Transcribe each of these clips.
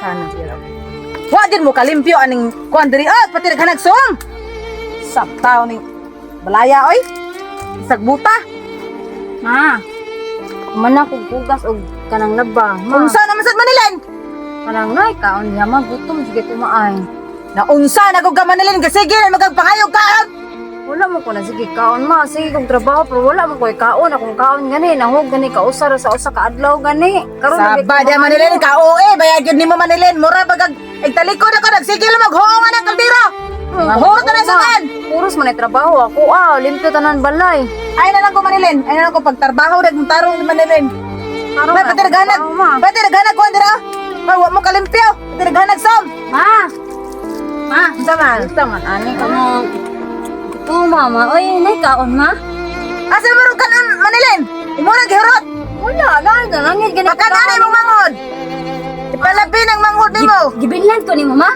Kana pero. Wa din mo kalimpyo aning kuan diri ah, pati naghanag som. Sabtaw ni balaya oy. Sagbuta. Ma. Mana kog bugas og kanang laba. Ma. Unsa naman sad Manilin? Kanang nay kaon niya ma gutom sige kumaay. Naunsa na gud ka Manilin kasi sige na magpangayog kaon. Wala mo ko na sige kaon ma. Sige kog trabaho pero wala mo ko'y kaon. Akong kaon gani nahog gani kausa ra sa usa ka adlaw gani. Karon na Saba di Manilin ka oe bayad gyud nimo Manilin. Mura bagag igtalikod ako nagsigil maghuong man ang kaldero. Mahurot na lang sa kan. Puros man ay trabaho ako ah, limpyo tanan balay. Ay na lang ko Manilin. Ay na lang ko pagtarbaho nag tarong ni Manilin. Karon May na pati akong naghanag. trabaho, ma. Pati naghanag kuan dira. Ay, wa mo kalimpyo. Pati naghanag som. Ma. Ma. Unsa man? Unsa man ani ka mo? Gutom mama. Oy, nay kaon ma. Asa man ron kanon Manilin? Imo na gihurot. Wala, gani na langit gani. Pagka imong manghod. Ipalabi ng manghod nimo. Gibilhan ko ni mama.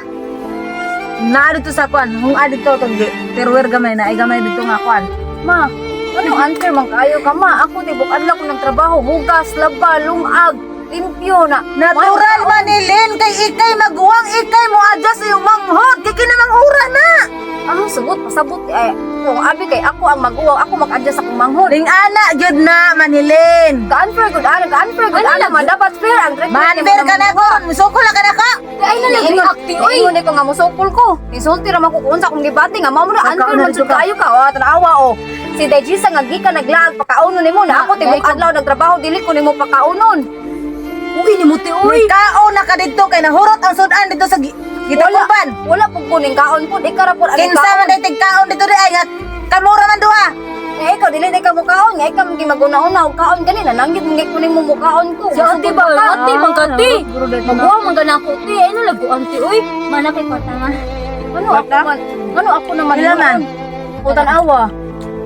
Naa dito sa kwan, hung dito tong terwer gamay na ay gamay dito nga kwan. Ma, ano unfair man kaayo ka ma? Ako tibok adlaw ko nagtrabaho, hugas, laba, lungag, limpyo na. Natural Manilin kay ikay maguwang ikay mo adjust iyong manghod kay kinamang hura na. Ang sugot pasabot eh. Kung abi kay ako ang maguwang, ako mag-adjust akong manghod. Ring ana gyud na Manilin. Ka-unfair good ana, ka-unfair good ana ma dapat fair ang treatment. Manfair ka na ko, musukol na ka na ko. Ay na lang reacting oy. Ingon ko nga mosukol ko. Insulti ra man ko kung unsa akong gibati nga mao mo na unfair man jud kaayo ka. Oh, tan-awa oh. Si Dejisa nga gikan naglaag pakaunon nimo na ako tibok adlaw nagtrabaho dili ko nimo pakaunon. Uy ni muti uy. Kaon na ka didto kay nahurot ang sudan dito sa gitakuban. Wala pud ko ning kaon pud ikaw ra pud ang Kinsa man kaon. day tigkaon dito di ay nga kamura man duha. Nga ikaw dili day ka mukaon, nga ikaw man maguna-una og kaon gani nananggit man gyud ko nimo mukaon ko. Si ate ba? Ate, bang kati? Maguwa man gana ako, te. Ay, nalago, ante, uy. Mana kay kwarta nga. Ano ako man? Ano ako naman? Pila man? O tan-awa.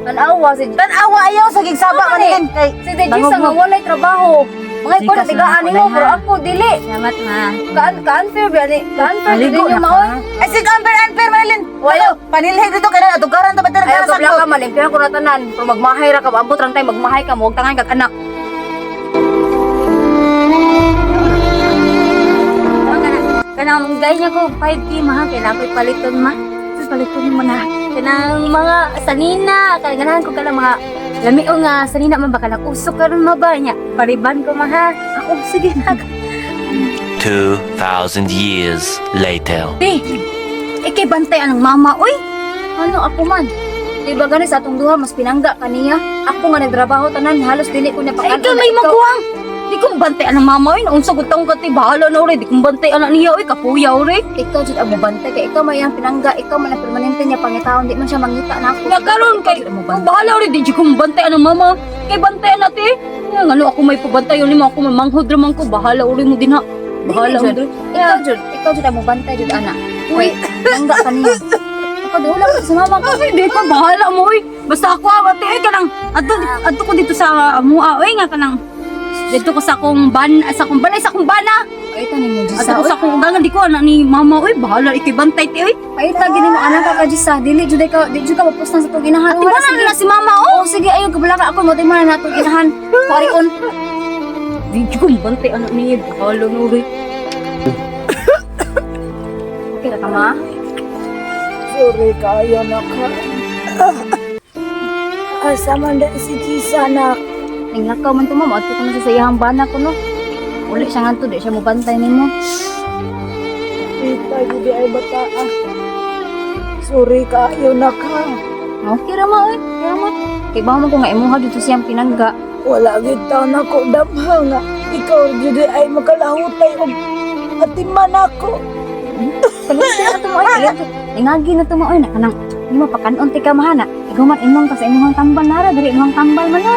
Tan-awa si Tan-awa ayaw sa gigsaba Ano man eh? Manilin kay si Dejisa nga walay trabaho. Mga ikaw na Sikas na tigaan ako, nimo day, ha? pero ako dili. Salamat, ma. Kaan kaan fair ba ni? Kaan fair Maligo dili na nyo maoy. Ay sige unfair unfair Manilin. Wayo panilhig dito kay na tugaran to bater Ayaw ka ka sa ka man, limpihan ko na tanan. Pero magmahay ra ka, ambot rang tay magmahay ka, mo tangan kag anak. Kanang gay niya ko, 5K, ma. Kailangan ko'y paliton, ma. Sus, paliton mo na. Kanang mga sanina. Kanang ganahan ko kanang mga lamio nga sanina man baka usok karon ma ba niya. Pariban ko, ma, ha. Ako, sige na. 2,000 years later. Te, ikay bantay anang mama, uy. Ano ako man? Di ba gani sa atong duha mas pinangga kaniya? Ako nga nagtrabaho tanan halos dili ko na Ay, pakanon. ikaw may maguwang. Di ko bantay anang mama, uy. Naunsa ko taong kati, bahala na, uri. Di ko bantay anak niya, uy. Kapuya, uri. Ikaw jud ang mobantay kay ikaw may ang pinangga, ikaw man ang permanente niya pangitaon, di man siya mangita na ako. Nga karon Ikaw kay jud ang mobantay. bahala uri di jud ko mabantay anang mama. Kay bantay na te. Nga ngano ako may pabantay uli mo ako may manghod ra man ko bahala uri mo dinha. Bahala Dili, mo diri. Ikaw jud ang mobantay jud ana. Uy, pinangga kaniya. Ako dula ko sa mama ko. Ay, di ko bahala mo uy. Basta ako ah, ate ay kanang adto adto ko dito sa amoa uy nga kanang dito ko sa akong ban sa akong balay sa akong bana. Paita nimo Adto Jisa. ko sa akong ugangan di ko ana ni mama uy bahala ikibantay te uy. Paita gini mo anak ka Jisa, dili jud ka di jud ka mapustan sa tong inahan. Ate na na si mama oh. Oh, sige ayo kabala ka ako mo man na natong inahan. Kuari on. Di jud ko mabantay anak niya bahala mo uy. Okay ra ka ma? Sorry kayo na ka. Asa man da si Jisa na. Ninglakaw man to mama, adto ko na sa iyang bana ko no. Uli siya ngadto di siya mobantay nimo. Kita gidi ay bata ah. Sorry kayo na ka. Okay ra ma oy, kaya mo. Kay bawo man ko nga imuha dito siyang pinangga. Wala gid taon ako damha nga. Ikaw jud ay makalahutay og atiman ako. Kalimti na to mo oy, kalimti. Ningagi na to mo oy na kanang nimo pakanon ti ka mahana. Ikaw man inong ka sa imong tambal nara diri imong tambal man ha.